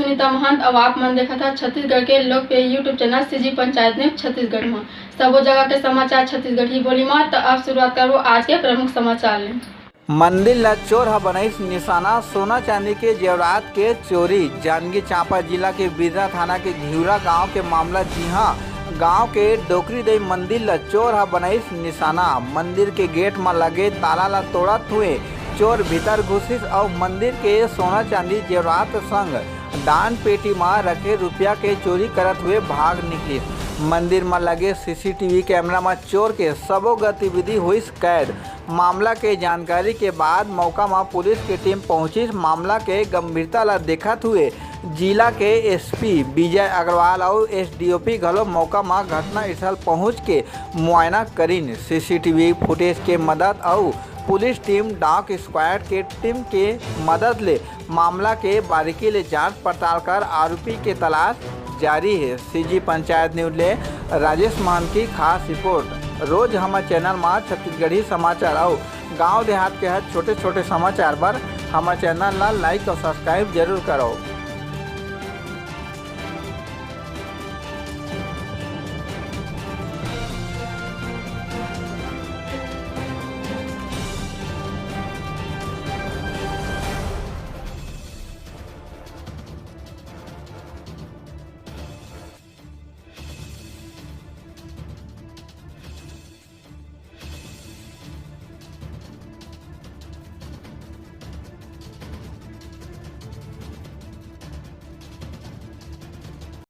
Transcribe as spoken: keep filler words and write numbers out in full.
सुनीता महंत, अउ आप मन देखत हव छत्तीसगढ़ के लोकप्रिय YouTube channel CG panchayat news Chhattisgarh म। सबो जगह के समाचार छत्तीसगढ़ी बोली म। त अब शुरुआत करबो आज के प्रमुख समाचार ले। मंदिर ल चोर ह बनाइस निशाना, सोना चांदी के जेवरात के चोरी। जांजगीर चांपा जिला के बिर्रा थाना के घिउरा गांव के मामला, जिहां गांव के डोकरी देई मंदिर ल चोर ह बनाइस निशाना। मंदिर के गेट म लगे ताला ल तोड़त हुए चोर भीतर घुसिस अउ मंदिर के सोना चांदी जेवरात संग दान पेटी म रखे रुपया के चोरी करत हुए भाग निकलिस। मंदिर म लगे सीसीटीवी कैमरा म चोर के सबो गतिविधि होइस कैद। मामला के जानकारी के बाद मौका म पुलिस के टीम पहुंचिस। मामला के गंभीरता ल देखत हुए जिला के एसपी विजय अग्रवाल अउ एसडीओपी घलो मौका म घटना स्थल पहुंच के मुआयना करिन। सीसीटीवी फुटेज के मदद अउ पुलिस टीम, डॉग स्क्वाड के टीम के मदद ले मामला के बारीकी ले जांच पड़ताल कर आरोपी के तलाश जारी हे। सीजी पंचायत न्यूज ले राजेश महंत की खास रिपोर्ट। रोज हमर चैनल म छत्तीसगढ़ी समाचार अउ गांव देहात के हर छोटे-छोटे समाचार बर हमर चैनल ला लाइक अउ सब्सक्राइब जरूर करो।